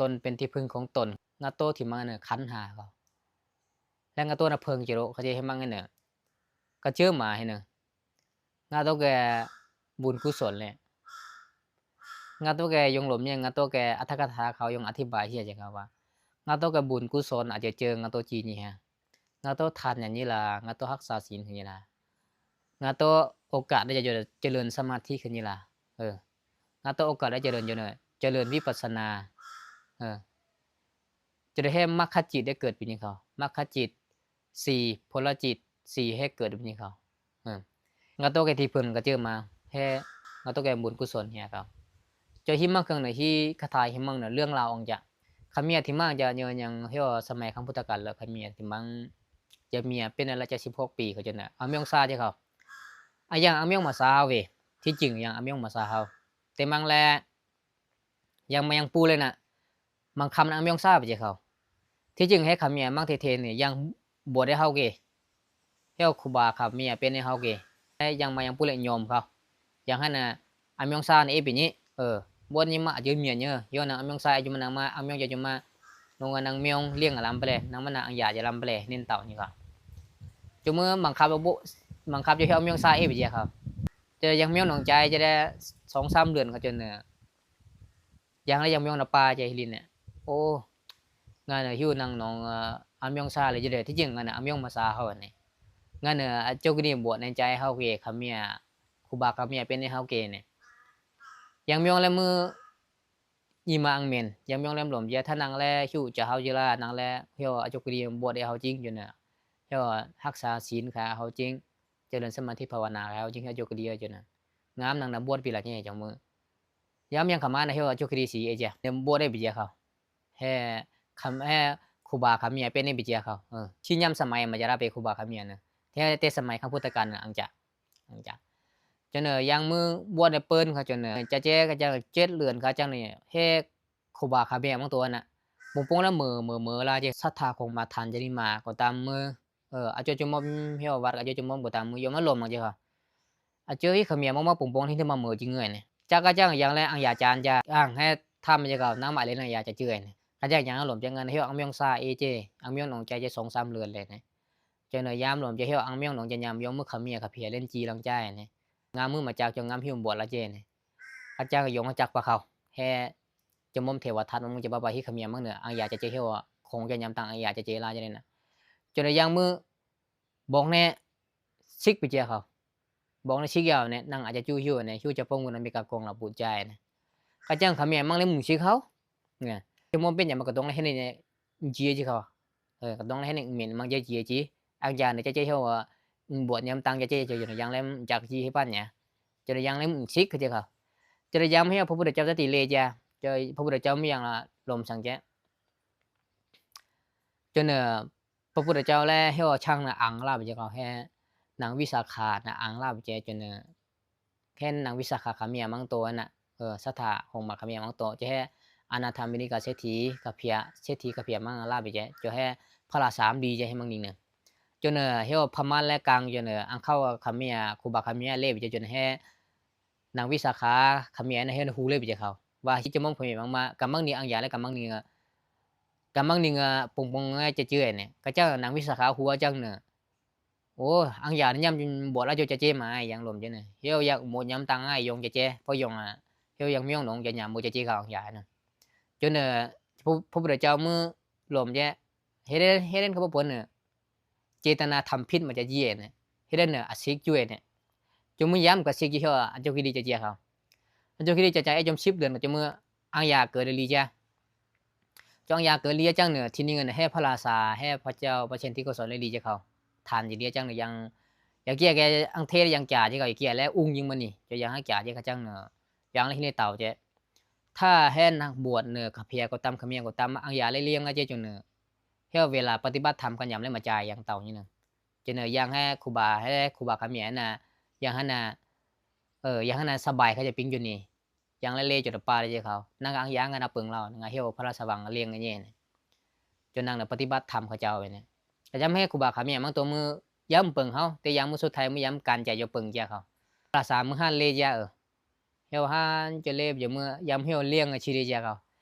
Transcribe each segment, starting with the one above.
ຕົນເປັນທີ່ເພິ່ງຂອງຕົນ. ງາໂຕທີ່ມັນນະຂັນຫ້າເຂົາ ແລະ ງາໂຕນະເພິ່ງຈິໂລ ເຂົາຈະເຮັດມັນນັ້ນນະ ກະເຈີມາໃຫ້ນະ ງາໂຕແກ່ບຸນກຸສົນແຫຼະ ງາໂຕແກ່ຍົງລົມແຍງ ງາໂຕແກ່ອັດຖະກະຖາເຂົາຍົງອະທິບາຍເຮັດຈັ່ງເຂົາວ່າ ງາໂຕແກ່ບຸນກຸສົນອາດຈະເຈີງາໂຕຈີນີ້ຮະ ງາໂຕທານຫຍັງນີ້ລະ ງາໂຕຮັກສາສິນຄືນີ້ລະ ງາໂຕໂອກາດໄດ້ຈະເຈີເລີນສະມາທິຄືນີ້ລະ ເອີ ງາໂຕໂອກາດໄດ້ຈະເລີນຢູ່ເນີ ຈະເລີນວິປັດສະນາ ເອີ ຈະໄດ້ແຮມມັກຂະຈິດໄດ້ເກີດເປັນຫຍັງເຂົາ ມັກຂະຈິດ ສີ່ ຜົນລະຈິດ ສີ່ ແຮເກີດເປັນຫຍັງເຂົາ ເອີ ງາໂຕແກ່ທີ່ເພິ່ນກະເຈີມາ ແຮ ງາໂຕແກ່ບຸນກຸສົນເຮເຂົາ ເຈົ້າຫິມມັງເຄື່ອງເນີ ຮີຄາຖາຫິມມັງເນີ ເລື່ອງລາວອອງຈາກ ຂະເມຍທີ່ມັງຈະເຍີຍັງເຮວ່າສະໄໝຄັ້ງພຸດທະການ ແລະ ຂະເມຍທີ່ມັງຈະເມຍເປັນລະຈະສິບຫົກປີ ເຂົາເຈົ້ານະ ອາມຽອງຊາເຈົ້າເຂົາ ອາຢ່າງອາມຽອງມາຊາເວ ທີ່ຈິງຢ່າງອາມຽອງມາຊາເຮົາ ແຕ່ມັງແລ ຍັງມາຍັງປູເລີຍນະ ມັງຄຳນະອາມຽອງຊາໄປເຈເຂົາ ທີ່ຈິງໃຫ້ຂະເມຍມັງເທເທນີ້ ຍັງບວດໃຫ້ເຮົາເກ ແລ້ວຄູບາຂະເມຍເປັນໃຫ້ເຮົາເກ ແລະ ຍັງມາຍັງປູເລຍຍອມເຂົາ ຍັງຫັ້ນນະອາມຽອງຊານເອປີນີ້ ເອີ ບວດນີ້ມາອາຈະເມຍເນີ ຍ້ອນນະອາມຽອງຊາອາຈະມານັງມາ ອາມຽອງຈະມາ ລົງອານັງມຽອງລ້ຽງອາລຳໄປແລ ນັງມານະອັງຢາຈະລຳໄປແລ ເນັ້ນເຕົານີ້ເຂົາ ຈົນມື້ບັງຄັບບໍ່ ບັງຄັບຈະໃຫ້ອາມຽອງຊາເອໄປເຈເຂົາ ຈະຍັງມຽອງໜອງຈາຍຈະໄດ້ສອງສາມເດືອນເຂົາຈົນເນີ ຢ່າງລະຢ່າງມຽອງນະປາຈະເຮັດລິນແຫຼະ ໂອ້ ງານຫິວນັງໜອງ ອາມຽອງຊາເລີຍຈະໄດ້ ທີ່ຈິງງານອາມຽອງມາຊາເຮົາອັນນີ້ ງານອາຈົກນີ້ບວດໃນໃຈເຮົາເກຂະເມຍ ຄູບາຂະເມຍເປັນໃຫ້ເຮົາເກນີ້ ຢ່າງມຽອງແລມື ອີມາອັງເມນ ຢ່າງມຽອງແລມຫຼວມເຈ ຖ້ານັງແລຫິວຈະເຮົາເຈລາ ນັງແລຫິວອາຈົກນີ້ບວດໃຫ້ເຮົາຈິງຢູ່ນະ ເຮົາຮັກສາສິນຂາເຮົາຈິງ ຈະເລີນສະມາທິພາວະນາເຮົາຈິງ ເຮົາຈົກດີຢູ່ນະ ງາມນັງນະບວດປີລະແດ່ຈັງມື້ ຍາມຍັງຂະມານະເຮົາຈົກດີສີເອຈະ ເດມບວດໄດ້ປີຈະເຂົາ ແຮ ຄຳ ແຮຄູບາຂະເມຍເປັນໃນປີຈະເຂົາ ເອີ ທີ່ຍາມສະໄໝມາຈະລາເປຄູບາຂະເມຍນະ ແຕ່ ແຕ່ສະໄໝຄັ້ງພຸດທະການນະ ອັງຈະ ອັງຈະ ຈົນເອີ ຢ່າງມື້ບວດໄດ້ເປີນເຂົາຈົນເອີ ຈະແຈກະຈັງເຈັດເດືອນຂະຈັງນີ້ ແຮ ຄູບາຂະເມຍບາງຕົວນະ ປົງປົງລະເມີເມີເມີລາເຈ ສັດທາຂອງມາທັນຈະນິມາກໍຕາມມື້ ເອີ ອາໂຈຈຸມົມເຮວະວັດ ອາໂຈຈຸມົມກໍຕາມມື້ ຢອມມາລົມມັງເຈເຂົາ ອາເຈີຍຂະເມຍມາມາປົງປົງທີ່ມາເມີຈິງເງືອຍນີ້ ຈັກກະຈັງຢ່າງແລອັງຢາຈານຈາອ່າງແຮທຳເຈເຂົາ ນຳອາເລນອັງຢາຈະເຈີຍນີ້ ກະຈັກຢ່າງລົມຈະເງິນເຮວອັງມຽອງຊາເອເຈ ອັງມຽອງໜອງຈາຍຈະສອງສາມເດືອນແລນີ້ ເຈົ້າເນີຍາມລົມຈະເຮວອັງມຽອງໜອງຈະຍາມຢອມມື້ຂະເມຍຂະເພຍເລນຈີລັງຈາຍນີ້ ງາມມື້ມາຈາກຈະງາມຫິວບວດລະເຈນີ້ ຂະເຈົ້າກໍຍົງຈັກປະເຂົາ ແຮ ຈະມົມເທວະທັດ ມັນຈະບາບາຮີຂະເມຍມັງເໜືອ ອັງຢາຈະເຈເຮວ ຂອງຈະຍາມຕັງ ອັງຢາຈະເຈລາຈະໄດ້ນະ ຈົນໄລຍາງມື້ ບອກແນ່ ຊິກໄປເຈຍເຂົາ ບອກແນ່ຊິກຢາວແນ່ ນັງອາຈະຈູຫິວແນ່ ຫິວຈະປົງກຸນອາເມກາກົງລາປູຈາຍແນ່ ຂະເຈົ້າຂະເມຍມັງເລີຍໝູຊິກເຂົາ ຈະມົມເປັນຫຍັງມັນກະຕ້ອງເຮັດໃນ ເຈຍຈີເຂົາ ເອີ ກະຕ້ອງເຮັດໃນເມັນມັງເຈຍຈີ ອັງຢານຈະເຈເຮົາ ບວດຍາມຕັງຈະເຈ ຈະຢູ່ໃນຢ່າງແລມຈັກຈີໃຫ້ປັນຫຍັງ ຈະໄດ້ຢ່າງແລມຊິກເຂົາເຈົ້າ ຈະໄດ້ຢ່າງໃຫ້ພະພຸດທະເຈົ້າສະຕິເລຈະ ຈະ ພະພຸດທະເຈົ້າມີຫຍັງລະລົມສັງຈະ ຈົນ ເອີ ພະພຸດທະເຈົ້າແລເຮົາຊ່າງນະອັງລາບຈະເຂົາແຮ່ ນາງວິສາຂານະອັງລາບຈະ ຈົນ ເອີ ແຄ່ນາງວິສາຂະຂະເມຍມັງໂຕຫັ້ນນະ ເອີ ສະຖາຂອງມາຂະເມຍມັງໂຕ ຈະແຮ່ອະນາຖາມິນິກາເສດຖີຂະເພຍ ເສດຖີຂະເພຍມັງລາບໄປຈະ ຈະແຮ່ພະລາສາມດີຈະແຮ່ມັງນິງເນີ ຈົນເອີ ເຮົວພະມານແລກາງ ຈົນເອີ ອັງເຂົ້າຂະເມຍ ຄູບາຂະເມຍເລບຈະ ຈົນແຮ່ນາງວິສາຂະຂະເມຍນະ ເຮັດຮູ້ເລບຈະເຂົາ ວ່າຊິຈະມົມຂະເມຍມັງມາ ກຳມັງນິງອັງຢາ ແລະ ກຳມັງນິງ ກຳມັງນິງ ປົງປົງຈະເຈື່ອຍນີ້ ຂະເຈົ້ານາງວິສາຂະຫົວຈັງເນີ ໂອ້ ອັງຢານະຍາມບົວລະໂຈຈະເຈມາອາຍ ຢາງລົມຈະເນີ ເຮົວຢາກໝົດຍາມຕັງອາຍ ຢອງຈະເຈ ເພາະຢອງ ເຮົວຢາກມີອງໜອງຈະຍາມບໍ່ຈະເຈເຂົາອັງຢານະ ຈົນ ເອີ ພະ ພະພຸດທະເຈົ້າມື້ລົມຈະ ເຮັດ ເຮັດເຫັນເຂົາບໍ່ເປັນເນີ ເຈຕະນາທຳຜິດມາຈະເຈນະ ເຮັດເຫັນເນີອາສິກຈຸຍນະ ຈົນມື້ຍາມກະສິກຢູ່ເຮົວອັນຈົກກິລີຈະເຈເຂົາ ອັນຈົກກິລີຈະຈະເອຈົມສິບເດືອນກະຈະມື້ອັງຢາເກີດລີຈະ ຈອງຢາເກີດເລຍຈັງເນີ ທີ່ນີ້ເງິນແຮ່ພະລາຊາ ແຮ່ພະເຈົ້າ ພະເຊນທີ່ກໍສອນເລລີຈະເຂົາ ທ່ານຈະເລຍຈັງເນີ ຍັງ ຢາກເກຍແກອັງເທດຍັງຈາຈະເຂົາ ຢາກເກຍແລອຸງຍິງມານີ້ ຈະຍັງໃຫ້ຈາຈະເຂົາຈັງເນີ ຍັງເລເນເຕົາຈະ ຖ້າແຮ່ນັກບວດເນີ ຂະເພຍກໍຕາມ ຂະເມຍກໍຕາມ ອັງຢາເລລຽງລະເຈຈົງເນີ ແຮ່ເວລາປະຕິບັດທຳກັນຍາມແລມາຈາຍຍັງເຕົານີ້ເນີ ຈະເນີ ຢ່າງແຮ່ຄູບາ ແຮ່ຄູບາຂະເມຍນະ ຢ່າງຫັ້ນນະ ເອີ ຢ່າງຫັ້ນນະ ສະບາຍເຂົາຈະປິງຢູ່ນີ້ ຢ່າງລະເລຈົນປາລະເຈເຂົາ ນາງກະອັງຢາງກະນາເປິງລາວ ນາງກະເຮວພະລາຊະວັງລຽງເງຍ ຈົນນາງນະປະຕິບັດທຳເຂົາເຈົ້າໄປນີ້ ກະຈຳໃຫ້ຄູບາຂະເມຍມັງຕົວມື ຢາມເປິງເຮົາ ແຕ່ຢາມມື້ສຸດທ້າຍ ມື້ຢາມການໃຈຈະເປິງເຈເຂົາ ພະລາຊາມື້ຫັ້ນເລຈະເອີ ເຮວຫັ້ນຈະເລບຢູ່ມື້ ຢາມເຮວລຽງຊີເດຈະເຂົາ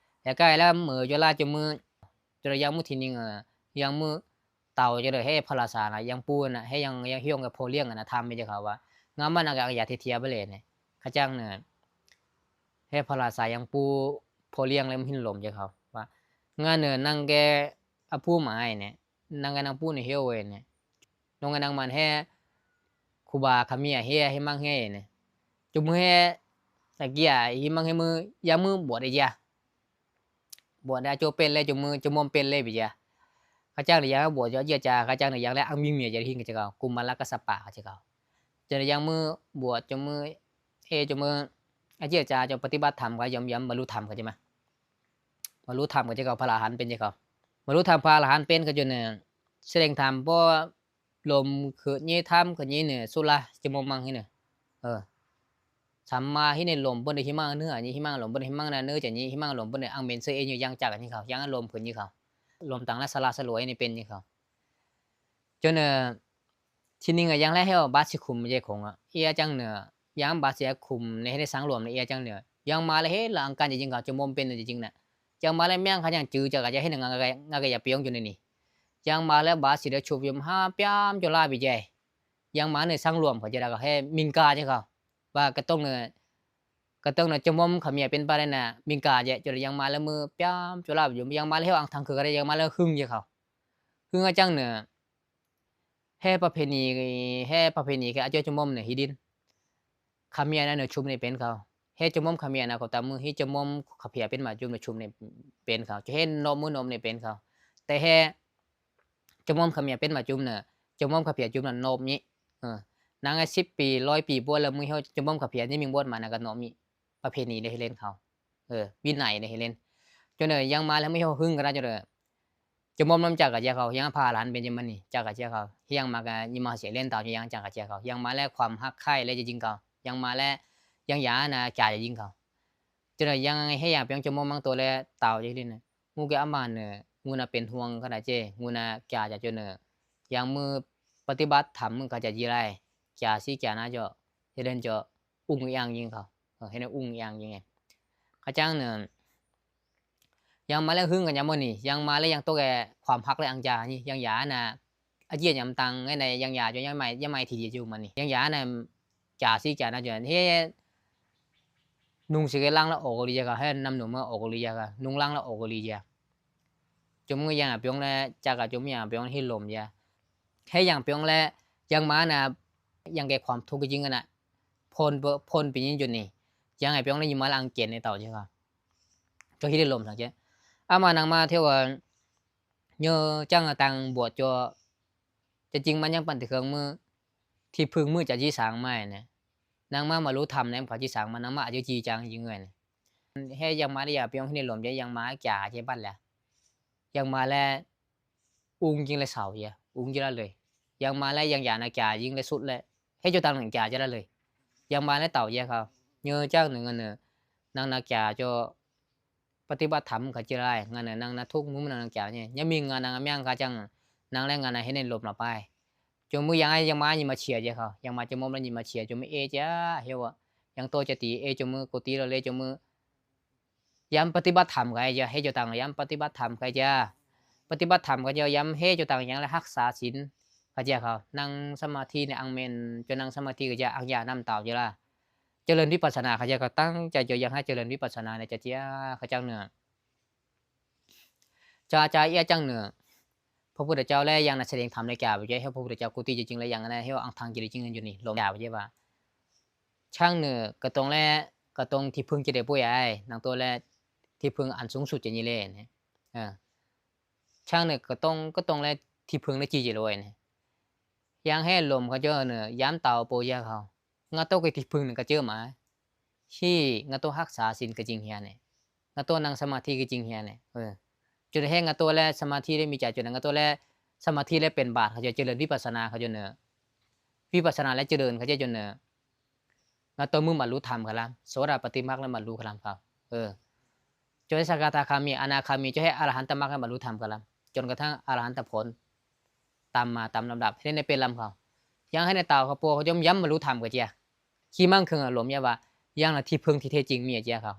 ແລ້ວກະແລ້ວເໝີຈົນລາຈົນມື້ ຈົນລະຢ່າງມື້ທີໜຶ່ງ ເອີ ຢ່າງມື້ເຕົາ ຈົນລະແຮ່ພະລາຊານະ ຢ່າງປູ່ນະ ແຮ່ຢ່າງ ຢ່າງຮ່ຽງກັບພໍ່ລ້ຽງນະ ຖາມແມ່ເຈົ້າເຂົາວ່າ ງາມມານະກະຢ່າເທຽບເລີຍນະ ຂະຈັງນະ ແຮ່ພະລາຊາຢ່າງປູ່ ພໍ່ລ້ຽງແລ້ວເຫັນລົມເຈົ້າເຂົາວ່າ ງານເນີນນັ່ງແກ່ອະພູມອາຍນະ ນັ່ງແກ່ນາງປູ່ນະເຮວເວີຍນະ ລົງກັນນັ່ງມັນແຮ່ຄູບາຄະເມຍແຮ່ ແຮ່ມັງແຮ່ນະ ຈຸມແຮ່ຕະເກຍ ເຮມັງແຮ່ມື ຢ່າງມື້ບວດໄດ້ເຈົ້າ ບວດໄດ້ໂຈເປັນເລີຍ ຈຸມມື ຈຸມມອມເປັນເລີຍເຈົ້າ ຂະຈັງນະຢ່າງບວດເຈົ້າເຈຍຈາ ຂະຈັງນະຢ່າງແລະອັງມີເມຍຈະເຫັນຂະເຈົ້າ ກຸມມະລະກັດສະປະຂະເຈົ້າ ຈົນນະຢ່າງມື້ບວດ ຈຸມມື ເອ ຈຸມມື ອາເຈຍຈາ ເຈົ້າປະຕິບັດທຳ ກໍຍອມ ຍອມບັນລຸທຳ ເຂົ້າໃຈມະ ບັນລຸທຳຂະເຈົ້າ ພະອະລະຫັນເປັນເຈົ້າ ບັນລຸທຳພະອະລະຫັນເປັນ ຂະເຈົ້ານະສະແດງທຳ ບໍ່ ລົມຄືເຍທຳ ຂະເຍເໜືອ ສຸລາ ຈະມອງມັງເຫັນເໜືອ ເອີ ສຳມາເຫັນໃນລົມ ເພິ່ນໄດ້ຫິມັງເໜືອ ຫິມັງລົມ ເພິ່ນຫິມັງນະເໜືອ ຈະຍິຫິມັງລົມ ເພິ່ນໄດ້ອັງເມັນເສຍເອຍຢູ່ຢ່າງຈັກອັນນີ້ເຂົາ ຢ່າງອາລົມເພິ່ນນີ້ເຂົາ ລົມຕັງລະສະລາສະຫຼວຍນີ້ເປັນນີ້ເຂົາ ຈົນ ເອີ ທີໜຶ່ງອະ ຢ່າງແລກໃຫ້ເອົາບາດຊິຄຸມເຈຄົງອະ ເອຍຈັ່ງເໜືອ ຢ່າງບາດຊິຄຸມໃນ ໃນສັງລວມໃນເອຍຈັ່ງເໜືອ ຢ່າງມາແລະເຮັດລະອັງການຈະຍິງເຂົາ ຈະມອມເປັນຈະຍິງນະ ຢ່າງມາແລະແມ່ງຂະຍັງຈື່ຈະກະຈະເຮັດຫຍັງງະກະຢາປຽງຢູ່ໃນນີ້ ຢ່າງມາແລະບາດຊິໄດ້ຊຸບຍົມຫາປຽມຈົນລາບິໃຈ ຢ່າງມາໃນສັງລວມເຂົາຈະໄດ້ກະແຮ່ມິງກາຈະເຂົາ ວ່າກະຕົງເໜືອ ກະຕົງເໜືອຈະມອມຂະເມຍເປັນປາໄດນະ ມິງກາຈະ ຈົນຢ່າງມາແລະມືປຽມຈົນລາບິຍົມ ຢ່າງມາແລະເຮັດອັງທັງຄືກະໄດ້ ຢ່າງມາແລະຫຶງຈະເຂົາ ຫຶງອາຈັງເໜືອ ແຮ່ປະເພນີ ແຮ່ປະເພນີແຄ່ອາເຈົ້າຈະໝອມເໜືອຮີດິນ ຂະເມຍນະເໜືອຊຸມນີ້ເປັນເຂົາ ແຮ່ຈະໝອມຂະເມຍນະກໍຕາມມື ຮີຈະໝອມຂະເພຍເປັນໝາຈຸມເໜືອຊຸມນີ້ເປັນເຂົາ ຈະເຫັນນອບມືນອບນີ້ເປັນເຂົາ ແຕ່ແຮ່ຈະໝອມຂະເມຍເປັນໝາຈຸມເໜືອ ຈະໝອມຂະເພຍຈຸມນັ້ນນອບນີ້ ເອີ ນາງອາສິບປີ ຮ້ອຍປີບວດແລ້ວ ມື້ເຮົາຈະໝອມຂະເພຍນີ້ມີບວດມານະກະນອບນີ້ ປະເພນີໃນເຮເລນເຂົາ ເອີ ວິໄນໃນເຮເລນ ຈົນເອີ ຍັງມາແລ້ວມື້ເຮົາຫຶງກະໄດ້ ຈົນເອີ ຈະມອມນຳຈັກກະເຈຍເຂົາ ຮຽງພາລານເປັນຈະມັນນີ້ ຈັກກະເຈຍເຂົາ ຮຽງມາກະຍິມມາເສຍເລນຕາວ ຍັງຈັກກະເຈຍເຂົາ ຍັງມາແລ້ວຄວາມຮັກໃຄ່ແລະຈະຈິງເຂົາ ຍັງມາແລ້ວຍັງຢານາຈາຈະຈິງເຂົາ ຈົນວ່າຍັງໃຫ້ຢາປຽງຈະມອມມັງໂຕແລະຕາວຈະລິນ ງູກະອາມານເນີ ງູນາເປັນຫ່ວງຂະໜາດເຈ ງູນາກະຈະຈົນເນີ ຍັງມືປະຕິບັດທຳກະຈະຈິໄລ ກະຊິກະນາເຈາະ ຈະເດີນເຈາະ ອຸງອີ່ອາງຍິງເຂົາ ເອີ ເຮັດໃຫ້ອຸງອີ່ອາງຍິງ ຂະຈັງເນີ ຍັງມາແລ້ວຫຶງກັນຍາມມື້ນີ້ ຍັງມາແລ້ວຍັງຕົກແກ່ຄວາມຮັກແລະອັງຈານີ້ ຍັງຢານະອາເຈຍນຍາມຕັງໃນຍັງຢາຢູ່ ຍັງໄມ ຍັງໄມທີຢູ່ມັນນີ້ ຍັງຢານະຈາຊິຈານະຈະເຮັດນຸ່ງຊິເກລັງແລ້ວອອກເກົາຫຼີຈະກະ ໃຫ້ນຳໜຸ່ມມາອອກເກົາຫຼີຈະກະ ນຸ່ງລັງແລ້ວອອກເກົາຫຼີຈະ ຈົມງືອຍັງອາປຽງແລະຈະກະຈົມຍັງອາປຽງເຮັດລົມຈະ ໃຫ້ຍັງປຽງແລະຍັງມານະ ຍັງແກ່ຄວາມທຸກຈິງຫັ້ນນະ ພົນ ພົນປີນີ້ຈົນນີ້ ຍັງອາປຽງແລະຍິມມາລະອັງເກນໃນເຕົາຈະກະ ຈະເຮັດໄດ້ລົມສັງເກດ ອາມານັ່ງມາເທວະ ເຍີຈັງຕັງບວດຈໍ ຈະຈິງມັນຍັງປັນແຕ່ເຄື່ອງມື ທີ່ເພິ່ງມືຈະຈິສາງມານະ ນັ່ງມາມາລຸທຳແນມເຂົາຈິສາງມາ ນັ່ງມາອາຍຸຈີຈັງຈິງເອີຍ ແຮ່ຍັງມາໄດ້ຢາປຽງເຮັດໄດ້ລົມຈະ ຍັງມາຈາເຈບັດແລະ ຍັງມາແລະ ອຸງຈິງລະເສົາເຈ ອຸງຈິລະເລີຍ ຍັງມາແລະຍັງຢານາຈາຍິງລະສຸດແລະ ເຮັດຈົນຕັງໜຶ່ງຈາຈະລະເລີຍ ຍັງມາແລະເຕົາແຍເຂົາ ເຍີຈັງໜຶ່ງອັນເນີ ນັ່ງນາຈາຈໍ ປະຕິບັດທຳຂະຈິລາຍ ງານນາງນາທຸກມື້ນາງນາຈາເຍ ຍັງມີງານນາງອາມຍັງຂະຈັງ ນາງແລະງານນາເຮັດໃນລົມລະປາຍ ຈົນມື້ຍັງໃຫ້ຍັງມາຍິມມາເຊຍເຈເຂົາ ຍັງມາຈະມົມລະຍິມມາເຊຍ ຈົນມື້ເອຈາ ເຮວະ ຍັງໂຕຈະຕີເອ ຈົນມື້ໂກຕີລະເລ ຈົນມື້ ຍາມປະຕິບັດທຳກະຈະເຮັດຢູ່ຕ່າງ ຍາມປະຕິບັດທຳກະຈະປະຕິບັດທຳກະຈະ ຍາມເຮັດຢູ່ຕ່າງ ຍັງລະຮັກສາສິນກະຈະເຂົາ ນັ່ງສະມາທິໃນອັງແມ່ນ ຈະນັ່ງສະມາທິກະຈະອັງຢານຳຕາວຈະລະ ຈະເລີນວິປັດສະນາ ຂະເຈົ້າກໍຕັ້ງໃຈຈະຢາກໃຫ້ຈະເລີນວິປັດສະນາໃນຈະເຈຍ ຂະເຈົ້າເໜືອ ຈາຈາເອຍຈັງເໜືອ ພະພຸດທະເຈົ້າແລະຍັງນະສະແດງທຳໃນກາຍ ໃຫ້ພະພຸດທະເຈົ້າກຸຕິຈະຈິງ ແລະຍັງນະ ໃຫ້ອັງທັງຈະໄດ້ຈິງຢູ່ນີ້ ລົມຍາວເຈວ່າ ຊ່າງເໜືອກະຕົງແລະ ກະຕົງທີ່ເພິ່ງຈະໄດ້ປ່ວຍອາຍ ນາງໂຕແລະທີ່ເພິ່ງອັນສູງສຸດຈະນີ້ແລ ເອີ ຊ່າງເໜືອກະຕົງ ກະຕົງແລະທີ່ເພິ່ງນະຈີຈະລວຍ ຍັງແຮ່ລົມຂະເຈົ້າເໜືອ ຍາມຕາວໂປຍາເຂົາ ງາໂຕກະທີ່ເພິ່ງນະກະເຈີມາ ທີ່ງາໂຕຮັກສາສິນກະຈິງເຮຍແນ ງາໂຕນັ່ງສະມາທິກະຈິງເຮຍແນ ເອີ ຈົນແຮ່ງາໂຕແລະສະມາທິໄດ້ມີໃຈ ຈົນງາໂຕແລະສະມາທິແລະເປັນບາດ ເຂົາຈະເລີນວິປັດສະນາ ເຂົາຈະເນີ ວິປັດສະນາແລະຈະເລີນ ເຂົາຈະຈົນເນີ ງາໂຕມືບັນລຸທຳຄະລຳ ໂສດາປະຕິມັກແລະບັນລຸຄະລຳເຂົາ ເອີ ຈົນສະກະທາຄາມີ ອະນາຄາມີ ຈົນໃຫ້ອະລະຫັນຕະມັກແລະບັນລຸທຳຄະລຳ ຈົນກະທັ່ງອະລະຫັນຕະຜົນ ຕາມມາຕາມລຳດັບ ເຮັດໃຫ້ເປັນລຳເຂົາ ຍັງໃຫ້ໃນຕາວເຂົາໂປເຂົາຈະຍາມບັນລຸທຳກະເຈຍ ຄີມັງເຄີງອາລົມຍາວ່າ ຢ່າງນະທີ່ເພິ່ງທີ່ແທ້ຈິງມີອາເຈຍເຂົາ